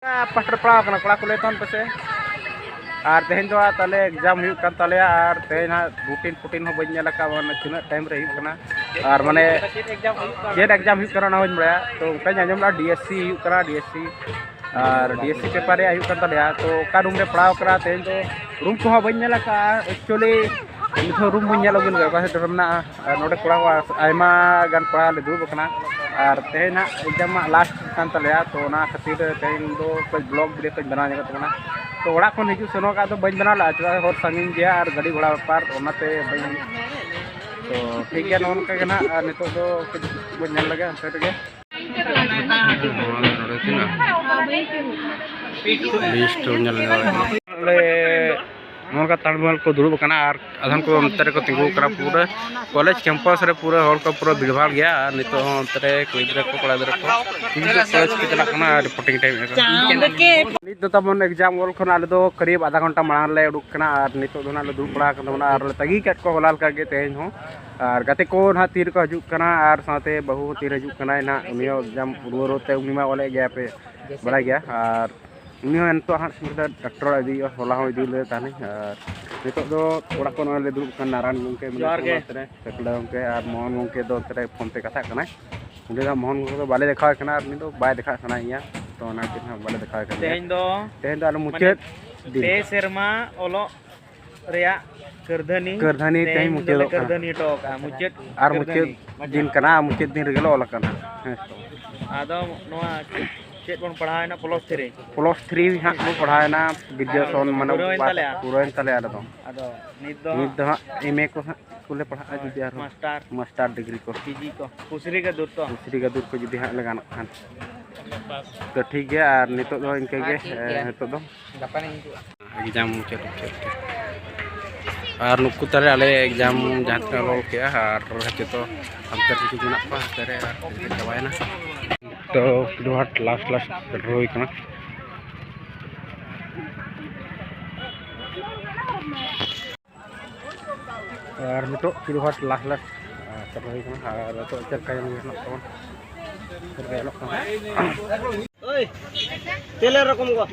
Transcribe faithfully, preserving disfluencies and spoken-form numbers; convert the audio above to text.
Pastor ᱯᱟᱲᱟᱣ ᱠᱟᱱᱟ, ᱠᱚᱲᱟ ᱠᱚ ᱞᱟᱹᱭ ᱛᱟᱵᱚᱱ ᱯᱮᱥᱮ᱾ ᱟᱨ ᱛᱮᱦᱮᱧ ᱫᱚ ᱛᱟᱦᱞᱮ ᱮᱠᱡᱟᱢ ᱦᱩᱭᱩᱜ ᱠᱟᱱ ᱛᱟᱞᱮᱭᱟ, ᱟᱨ ᱛᱮᱦᱮᱧ ᱦᱟᱸᱜ ᱨᱩᱴᱤᱱ ᱯᱷᱩᱴᱤᱱ ᱦᱚᱸ ᱵᱟᱹᱧ ᱧᱮᱞ ᱟᱠᱟᱫᱼᱟ, ᱢᱟᱱᱮ ᱛᱤᱱᱟᱹᱜ ᱴᱟᱭᱤᱢ ᱨᱮ ᱦᱩᱭᱩᱜ ᱠᱟᱱᱟ, ᱟᱨ ᱢᱟᱱᱮ ᱪᱮᱫ ᱮᱠᱡᱟᱢ ᱦᱩᱭᱩᱜ ᱠᱟᱱᱟ ᱚᱱᱟ ᱦᱚᱸᱧ ᱵᱟᱲᱟᱭᱟ᱾ ᱛᱚ ᱚᱱᱠᱟᱧ ᱟᱸᱡᱚᱢ ᱞᱮᱫᱼᱟ ᱰᱤ ᱮᱥ ᱥᱤ ᱦᱩᱭᱩᱜ ᱠᱟᱱᱟ, ᱰᱤ ᱮᱥ ᱥᱤ ᱟᱨ ᱰᱤ ᱮᱥ ᱥᱤ ᱯᱮᱯᱟᱨ ᱨᱮᱭᱟᱜ ᱦᱩᱭᱩᱜ ᱠᱟᱱ ᱛᱟᱞᱮᱭᱟ᱾ ᱛᱚ ᱚᱠᱟ ᱨᱩᱢ ᱨᱮ ᱯᱟᱲᱟᱣ ᱠᱟᱱᱟ ᱛᱮᱦᱮᱧ ᱫᱚ, ᱨᱩᱢ ᱠᱚᱦᱚᱸ ᱵᱟᱹᱧ ᱧᱮᱞ ᱟᱠᱟᱫᱼᱟ᱾ ᱮᱠᱪᱩᱭᱮᱞᱤ ᱱᱤᱛ ᱦᱚᱸ ᱨᱩᱢ ᱵᱟᱹᱧ ᱧᱮᱞ ᱟᱹᱜᱩ ᱞᱮᱫᱟ ᱚᱠᱟ ᱥᱮᱫ ᱨᱮ ᱢᱮᱱᱟᱜᱼᱟ᱾ ᱟᱨ ᱱᱚᱰᱮ ᱠᱚᱲᱟ ᱠᱚ ᱟᱭᱢᱟ ᱜᱟᱱ ᱠᱚᱲᱟ ᱞᱮ ᱫᱩᱲᱩᱵ ᱟᱠᱟᱱᱟ, ᱟᱨ ᱛᱮᱦᱮᱧ ᱦᱟᱸᱜ ᱮᱠᱡᱟᱢ ᱦᱟᱸᱜ ᱞᱟᱥᱴ ᱠᱟᱱ ᱛᱟᱞᱮᱭᱟ᱾ ᱛᱚ ᱚᱱᱟ ᱠᱷᱟᱹᱛᱤᱨ ᱛᱮᱦᱮᱧ ᱫᱚ ᱠᱟᱹᱡ ᱵᱞᱚᱜ ᱵᱷᱤᱰᱤᱭᱳ ᱠᱚᱧ ᱵᱮᱱᱟᱣ ᱧᱚᱜᱚᱜ ᱛᱟᱵᱚᱱᱟ᱾ ᱛᱚ ᱚᱲᱟᱜ ᱠᱷᱚᱱ ᱦᱤᱡᱩᱜ ᱥᱮᱱᱚᱜ ᱟᱫᱚ ᱵᱟᱹᱧ ᱵᱮᱱᱟᱣ ᱞᱮᱫᱼᱟ, ᱪᱮᱫᱟᱜ ᱥᱮ ᱦᱚᱨ ᱥᱟᱺᱜᱤᱧ ᱜᱮᱭᱟ ᱟᱨ ᱜᱟᱹᱰᱤ ᱜᱷᱚᱲᱟ ᱵᱮᱯᱟᱨ, ᱚᱱᱟᱛᱮ ᱵᱟᱹᱧ᱾ ᱛᱚ ᱴᱷᱤᱠ ᱜᱮᱭᱟ, ᱱᱚᱜᱼᱚ ᱱᱚᱝᱠᱟ ᱜᱮ ᱱᱟᱦᱟᱜ᱾ ᱟᱨ ᱱᱤᱛᱚᱜ ᱫᱚ ᱠᱟᱹᱡ ᱵᱚᱱ ᱧᱮᱞ ᱞᱮᱜᱮ ᱦᱟᱱᱛᱮ ᱨᱮᱜᱮ᱾ ᱱᱚᱣᱟ ᱫᱚ ᱱᱚᱰᱮ ᱛᱤᱱᱟᱹᱜ? ᱞᱤᱥᱴ ᱧᱮᱞ ᱧᱟᱢᱚᱜ ᱠᱟᱱᱟ᱾ ᱱᱚᱰᱮ ᱱᱚᱝᱠᱟ ᱛᱟᱲᱢᱟᱞ ᱠᱚ ᱫᱩᱲᱩᱵ ᱟᱠᱟᱱᱟ ᱟᱨ ᱟᱫᱷᱚᱢ ᱠᱚ ᱚᱱᱛᱮ ᱨᱮᱠᱚ ᱛᱤᱸᱜᱩ ᱟᱠᱟᱱᱟ᱾ ᱯᱩᱨᱟᱹ ᱠᱚᱞᱮᱡᱽ ᱠᱮᱢᱯᱟᱥ ᱨᱮ ᱯᱩᱨᱟᱹ ᱦᱚᱲ ᱠᱚ ᱯᱩᱨᱟᱹ ᱵᱷᱤᱲᱵᱷᱟᱲ ᱜᱮᱭᱟ᱾ ᱟᱨ ᱱᱤᱛᱚᱜ ᱦᱚᱸ ᱚᱱᱛᱮ ᱨᱮ ᱠᱩᱲᱤ ᱜᱤᱫᱽᱨᱟᱹ ᱠᱚ, ᱠᱚᱲᱟ ᱜᱤᱫᱽᱨᱟᱹ ᱠᱚ ᱠᱚᱞᱮᱡᱽ ᱠᱚ ᱪᱟᱞᱟᱜ ᱠᱟᱱᱟ, ᱨᱤᱯᱳᱨᱴᱤᱝ ᱴᱟᱭᱤᱢ ᱮᱫᱟ᱾ ᱱᱤᱛ ᱫᱚ ᱛᱟᱵᱚᱱ ᱮᱠᱡᱟᱢ ᱦᱚᱞ ᱠᱷᱚᱱ ᱟᱞᱮ ᱫᱚ ᱠᱟᱹᱨᱤᱵ ᱟᱫᱷᱟ ᱜᱷᱚᱱᱴᱟ ᱢᱟᱲᱟᱝ ᱞᱮ ᱩᱰᱩᱠ ᱠᱟᱱᱟ ᱟᱨ ᱱᱤᱛᱚᱜ ᱫᱚ ᱱᱟᱜ ᱞᱮ ᱫᱩᱲᱩᱵ ᱵᱟᱲᱟ ᱟᱠᱟᱱ ᱛᱟᱵᱚᱱᱟ ᱟᱨ ᱞᱮ ᱛᱟᱺᱜᱤ ᱠᱟᱜ ᱠᱚᱣᱟ ᱦᱚᱞᱟ ᱞᱮᱠᱟ ᱜᱮ ᱛᱮᱦᱮᱧ ᱦᱚᱸ᱾ ᱟᱨ ᱜᱟᱛᱮ ᱠᱚ ᱱᱟᱦᱟᱜ ᱛᱤ ᱨᱮᱠᱚ ᱦᱤᱡᱩᱜ ᱠᱟᱱᱟ ᱟᱨ ᱥᱟᱶᱛᱮ ᱵᱟᱹᱦᱩ ᱦᱚᱸ ᱛᱤᱨᱮ ᱦᱤᱡᱩᱜ ᱠᱟᱱᱟᱭ ᱱᱟᱦᱟᱜ, ᱩᱱᱤ ᱦᱚᱸ ᱮᱠᱡᱟᱢ ᱨᱩᱣᱟᱹᱲ ᱨᱩᱣᱟᱹᱲ ᱛᱮ ᱩᱱᱤ ᱢᱟ ᱚᱞᱮᱫ ᱜᱮᱭᱟ ᱯᱮ ᱵᱟᱲᱟᱭ ᱜᱮᱭᱟ᱾ ᱟᱨ ᱩᱱᱤ ᱦᱚᱸ ᱱᱤᱛᱚᱜ ᱦᱟᱸᱜ ᱰᱟᱠᱛᱚᱨ ᱚᱲᱟᱜ ᱤᱫᱤ ᱦᱩᱭᱩᱜᱼᱟ, ᱦᱚᱞᱟ ᱦᱚᱸ ᱤᱫᱤ ᱞᱮᱫᱮ ᱛᱟᱦᱮᱱᱟᱹᱧ᱾ ᱟᱨ ᱱᱤᱛᱚᱜ ᱫᱚ ᱚᱲᱟᱜ ᱠᱚ ᱱᱚᱜᱼᱚᱭ ᱞᱮ ᱫᱩᱲᱩᱵ ᱠᱟᱱᱟ, ᱱᱟᱨᱟᱭᱚᱱ ᱜᱚᱢᱠᱮ ᱢᱮᱱᱟᱜ ᱡᱚᱦᱟᱨ ᱜᱮ᱾ ᱠᱚᱣᱟ ᱱᱚᱛᱮ ᱨᱮ, ᱥᱮᱠᱞᱟ ᱜᱚᱢᱠᱮ ᱟᱨ ᱢᱳᱦᱚᱱ ᱜᱚᱢᱠᱮ ᱫᱚ ᱱᱚᱛᱮ ᱨᱮ ᱯᱷᱳᱱ ᱛᱮ ᱠᱟᱛᱷᱟᱜ ᱠᱟᱱᱟᱭ᱾ ᱚᱸᱰᱮ ᱫᱚ ᱢᱳᱦᱚᱱ ᱜᱚᱢᱠᱮ ᱫᱚ ᱵᱟᱞᱮ ᱫᱮᱠᱷᱟᱣ ᱠᱟᱱᱟ ᱟᱨ ᱩᱱᱤ ᱫᱚ ᱵᱟᱭ ᱫᱮᱠᱷᱟᱜ ᱥᱟᱱᱟᱭᱮᱫ ᱞᱤᱧᱟ, ᱛᱚ ᱚᱱᱟ ᱠᱷᱟᱹᱛᱤᱨ ᱦᱟᱸᱜ ᱵᱟᱞᱮ ᱫᱮᱠᱷᱟᱣ ᱠᱟᱱᱟ᱾ ᱛᱮᱦᱮᱧ ᱫᱚ ᱛᱮᱦᱮᱧ ᱫᱚ ᱟᱞᱮ ᱢᱟᱱᱮ ᱢᱩᱪᱟᱹᱫ ᱫᱤᱱ᱾ ᱯᱮ ᱥᱮᱨᱢᱟ ᱚᱞᱚᱜ ᱨᱮᱭᱟᱜ ᱠᱟᱹᱨᱫᱷᱟᱹᱱᱤ ᱠᱟᱹᱨᱫᱷᱟᱹᱱᱤ ᱛᱮᱦᱮᱧ ᱛᱮᱦᱮᱧ ᱫᱚᱞᱮ ᱢᱩᱪᱟᱹᱫᱚᱜ ᱠᱟᱱᱟ᱾ ᱠᱟᱹᱨᱫᱷᱟᱹᱱᱤ ᱦᱚᱴᱚ ᱠᱟᱜᱼᱟ, ᱢᱩᱪᱟᱹᱫ ᱟᱨ ᱢᱩᱪᱟᱹᱫ ᱠᱟᱹᱨᱫᱷᱟᱹᱱᱤ᱾ ᱫᱤᱱ ᱠᱟᱱᱟ, ᱢᱩᱪᱟᱹᱫ ᱫᱤᱱ ᱨᱮᱜᱮ ᱞᱮ ᱚᱞ ᱟᱠᱟᱱᱟ᱾ ᱦᱮᱸ᱾ ᱟᱫᱚ ᱱᱚᱣᱟ ᱪᱮᱫ ᱵᱚᱱ ᱯᱟᱲᱦᱟᱣᱮᱱᱟ? Plus three. ᱯᱞᱟᱥ ᱛᱷᱨᱤ ᱦᱟᱸᱜ ᱵᱚ ᱯᱟᱲᱦᱟᱣᱮᱱᱟ, ᱜᱨᱮᱡᱩᱭᱮᱥᱚᱱ ᱢᱟᱱᱮ ᱯᱩᱨᱟᱹᱣᱮᱱ ᱯᱟᱥ ᱛᱟᱞᱮᱭᱟ᱾ ᱯᱩᱨᱟᱹᱣᱮᱱ ᱛᱟᱞᱮᱭᱟ ᱟᱞᱮ ᱫᱚ᱾ ᱟᱫᱚ ᱱᱤᱛ ᱫᱚ ᱱᱤᱛ ᱫᱚ ᱦᱟᱸᱜ ᱮᱢ ᱮ ᱠᱚ ᱦᱟᱸᱜ ᱠᱚᱞᱮ ᱯᱟᱲᱦᱟᱜᱼᱟ ᱦᱳᱭ, ᱡᱩᱫᱤ ᱟᱨᱦᱚᱸ ᱢᱟᱥᱴᱟᱨ᱾ ᱢᱟᱥᱴᱟᱨ ᱰᱤᱜᱽᱨᱤ ᱠᱚ᱾ ᱯᱤ ᱡᱤ ᱠᱚ᱾ ᱯᱩᱥᱨᱤ ᱜᱟᱹᱫᱩᱨ ᱛᱚ᱾ ᱯᱩᱥᱨᱤ ᱜᱟᱹᱫᱩᱨ ᱠᱚ ᱡᱩᱫᱤ ᱦᱟᱸᱜ ᱞᱮ ᱜᱟᱱᱚᱜ ᱠᱷᱟᱱ᱾ ᱛᱚ ᱴᱷᱤᱠ ᱜᱮᱭᱟ, ᱟᱨ ᱱᱤᱛᱚᱜ ᱫᱚ ᱤᱱᱠᱟᱹ ᱜᱮ, ᱦᱮᱸ, ᱴᱷᱤᱠ ᱜᱮᱭᱟ᱾ ᱮ, ᱱᱤᱛᱚᱜ ᱫᱚ᱾ ᱜᱟᱯᱟ ᱞᱤᱧ ᱦᱤᱡᱩᱜᱼᱟ᱾ ᱮᱠᱡᱟᱢ ᱢᱩᱪᱟᱹᱫ ᱩᱛᱟᱹᱨ ᱛᱮ᱾ ᱟᱨ ᱱᱩᱠᱩ ᱛᱟᱞᱮ ᱟᱞᱮ ᱮᱠᱡᱟᱢ ᱡᱟᱦᱟᱸ ᱛᱤᱱᱟᱹᱜ ᱞᱮ ᱚᱞ ᱠᱮᱜᱼᱟ, ᱟᱨ ᱡᱚᱛᱚ ᱦᱟᱱᱛᱮ ᱨᱮ ᱠᱤᱪᱷᱩ ᱢᱮᱱᱟᱜ ᱠᱚᱣᱟ, ᱦᱟᱱᱛᱮ ᱨᱮ ᱟᱨ ᱪᱟᱵᱟᱭᱮᱱᱟ᱾ ᱛᱚ ᱠᱤᱪᱷᱩ ᱦᱟᱸᱜ ᱞᱟᱥᱴ ᱞᱟᱥᱴ ᱥᱮᱴᱮᱨ ᱦᱩᱭ ᱠᱟᱱᱟ᱾ ᱟᱨ ᱱᱤᱛᱚᱜ ᱠᱤᱪᱷᱩ ᱦᱟᱸᱜ ᱞᱟᱥᱴ ᱞᱟᱥᱴ, ᱟᱨ ᱥᱮᱴᱮᱨ ᱦᱩᱭ ᱠᱟᱱᱟ᱾ ᱟᱨ ᱱᱤᱛᱚᱜ ᱪᱮᱫ ᱞᱮᱠᱟ ᱧᱮᱞᱚᱜ ᱠᱟᱱᱟ, ᱪᱮᱫ ᱞᱮᱠᱟ ᱧᱮᱞᱚᱜ ᱠᱟᱱᱟ? ᱛᱮᱞᱮ ᱨᱚᱠᱚᱢ ᱠᱚ᱾